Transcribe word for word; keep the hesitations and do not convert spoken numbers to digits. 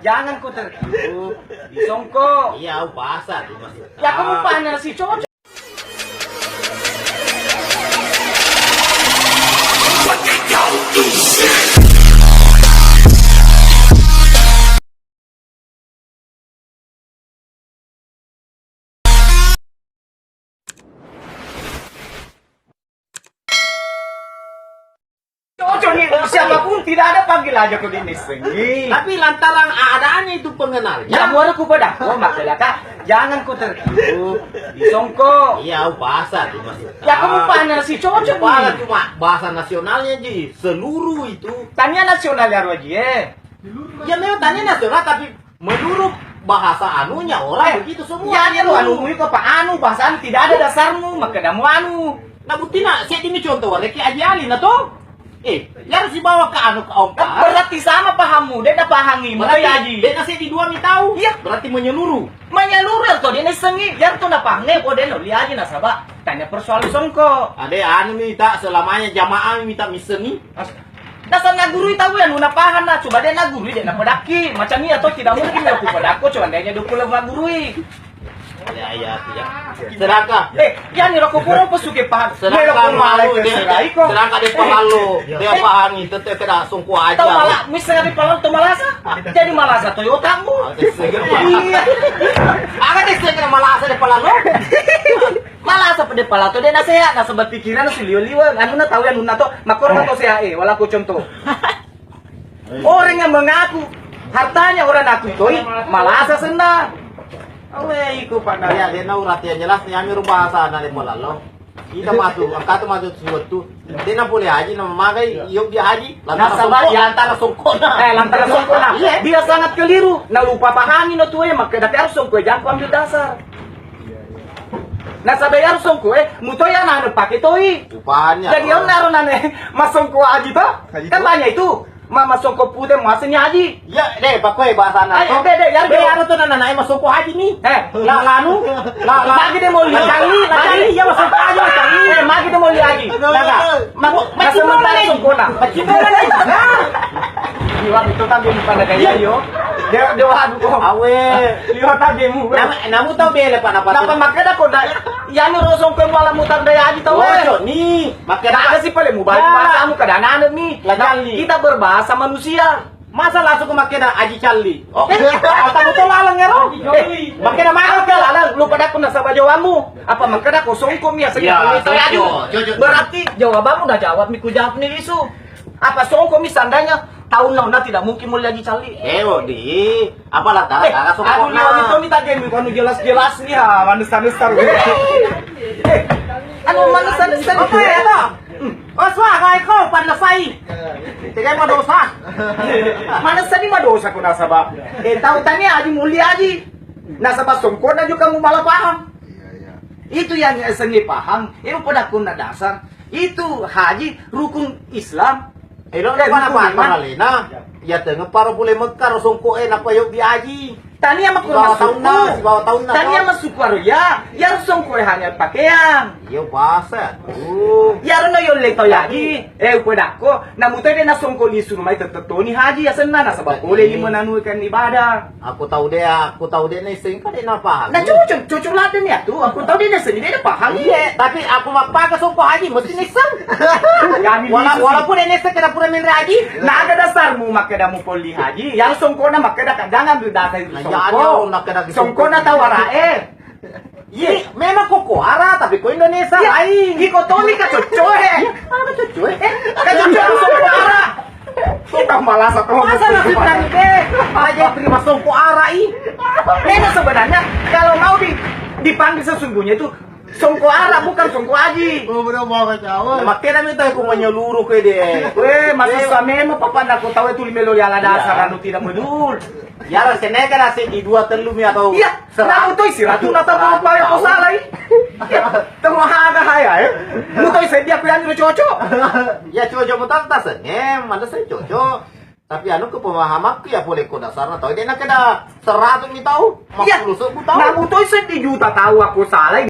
Jangan kau tertipu di Songko. Iya, au bahasa tu maksudnya. Ya, kamu panas sih, cocok. Cocok nih, siapapun tidak ada panggil aja kau di Nissengi. Tapi lantaran adanya itu pengenalnya. Ya, muara ku pada. Oh, makanya, Kak, jangan kau tertipu di Songko. Iya, au bahasa tu maksudnya. Ya, kamu panas sih, cocok nih. Cuma bahasa nasionalnya ji, seluruh itu. Tania nasional ya, Roji, eh. Ya, memang tania nasional, tapi menurut bahasa anunya orang begitu semua. Ya, anu, anu, iko apa anu, bahasa anu tidak ada dasarmu, makkedamu anu. Nah, buktina, seddi mi contoh, wareki Aji Ali na to. Eh, ya harus dibawa ke anu, ke Om. Berarti sama pahammu, dia dah pahangi, berarti Aji. Dia nasi di dua mi tahu. Iya. Berarti menyeluruh. Menyeluruh ya to, dia nasengi, ya to na pahangi, oh, dia no, lihat aja nasaba. Tanya persoalan Songko. Ada anu mi tak selamanya jamaah mi tak misengi. Dasar nagurui tau ya, nuna paham na, coba deh nagurui deh, napedakki. Macam iya toh, tidak mungkin ya, aku pedakko, coba deh, dua puluh nagurui. Ya, ya, ya. Sedangkan eh, ya ni rokok kurang pesuke paham. Sedangkan malu deh, sedangkan dia paham lo, dia pahami, tetep kena Songko aja. Tau malah, misalnya di paham, tau malasa. Jadi malasa Toyota mu. Iya. Aga deh, saya kena malasa di paham lo. Malasa pede pala to, de nasehat, nasaba pikiranna sulio-lio, anunna tau anunna to, makkoro to sehat e, wala ko contoh. Orang yang mengaku hartanya orang akui toi, malasa senna. Awe, iku pandang. Ya, dia nau ratian jelas nih, ami rubah sana de pala lo. Ita matu, angkatu matu suwettu. Dena pole haji, nama magai, iyo dia haji. Nasaba, ya, antara Songkona. Eh, antara Songkona. Iya. Dia sangat keliru. Nalupa pahami no tuwe, makkeda harus Songko jampu ambil dasar. Nasaba iyaro Songko e, mutoi anana pake toi. Upahanya. Jadi onnaro nane masongko aji to? Haji kan to? Banyak itu. Ma masongko pute masenya aji. Ya, deh, pakoe bahasana. Ayo, to. Deh, deh, yaro. Deh, yaro to nana nae masongko haji ni. Eh. La lanu, la la. Magi de moli. Magi, magi, iya masongko haji, magi. Eh, magi de moli haji. Aduh, aduh. Masa mentara songkona. Pacimba lagi. Iwan itu kan dia bukan ada gaya yo. Dia, dia waduh kok. Awe. Liwat aja mu. Namu, namu tau bela, Pak, napa? Napa makkeda ko da, yanu ro songko muala mutar daya aji tau, eh. Ojo ni. Makkeda. Ada sih pale mubali bahasamu kada nanu mi. Kita berbahasa manusia. Masa langsung ke makkeda aji calli? Oh. Eh, atau betul lalang ya, Ro? Eh, makkeda mana ke lalang? Lu pada kuna saba jawabanmu. Apa makkeda ko songko mi asal. Ya, songko. Berarti jawabanmu udah jawab mi, ku jawab ni isu. Apa songko mi seandainya tahun nona tidak mungkin mulia aji calli. Eh, oh, di. Apalah, eh, tara songko. Aku na. Lihat itu minta game, kono jelas-jelas nih, ha, manis-manis taruh. Eh, anu manis-manis taruh. Apa ya, toh? Hmm. Oh, suara kau pada sai. Tidak mau dosa. Mana seni mau dosa kau nasaba. Eh, tahu tanya aji mulia aji. Nasaba songko na juga mau malah paham. Itu yang seni paham. Itu pada kuna dasar. Itu haji rukun Islam. Eh, lo eh, mana rukun iman. Alena? Ya tengah paro pule Mekah ro songko e napa yo biaji. Tania mako sibawa taunna, sibawa taunna. Tania masuku aro ya, ya songko e hanya pakaian. Iya bahasa. Oh. Ya ro no yo le to yaji. Eh, upa dakko, namu tede na songko lisu rumai tettetoni haji ya senna nasaba pole ni menanu kan ibadah. Aku tahu deh, aku tahu deh nih sing kade napa. Nah, cucu, cucu lade nih atu. Aku tahu dia nih sing dia paham. Iya, tapi aku mappaka songko haji mesti niseng. Wala-, walaupun ini saya kena pura min haji. Nah, ada dasarmu makkeda mu poli haji. Yang songkona makkeda ka jangan ambil dasar itu songko. Songkona tahu arah eh. Iya, memang koko ara tapi ko Indonesia lain. Iko toli ka cocok eh. Iya, mana cocok eh? Eh, ka cocok songko ara. Kita malah satu. Masa nasi tadi deh? Aja terima songko ara i. Memang sebenarnya kalau mau di, dipanggil sesungguhnya itu songko ara bukan songko aji. Oh, bener banget, Jawa. Makanya minta aku menyeluruh ke deh. Weh, masa memang papa ndak kau tahu itu lima lo ya ada dasar anu tidak bedul. Ya lah, seneka nasi di dua telu mi atau. Iya. Seratus. Namu toi siratu nata mau apa ya kau salah i. Temu haga haya eh. Mu toi sedia ku yang cocok. Ya cocok mu tak tasengem, mana saya cocok. Tapi anu ke pemahamanku ya pole ko dasarna tau. Dia nak kena seratus mi tau, iya. Maksud lu sebut tau. Namu toi seddi juta tau aku salah.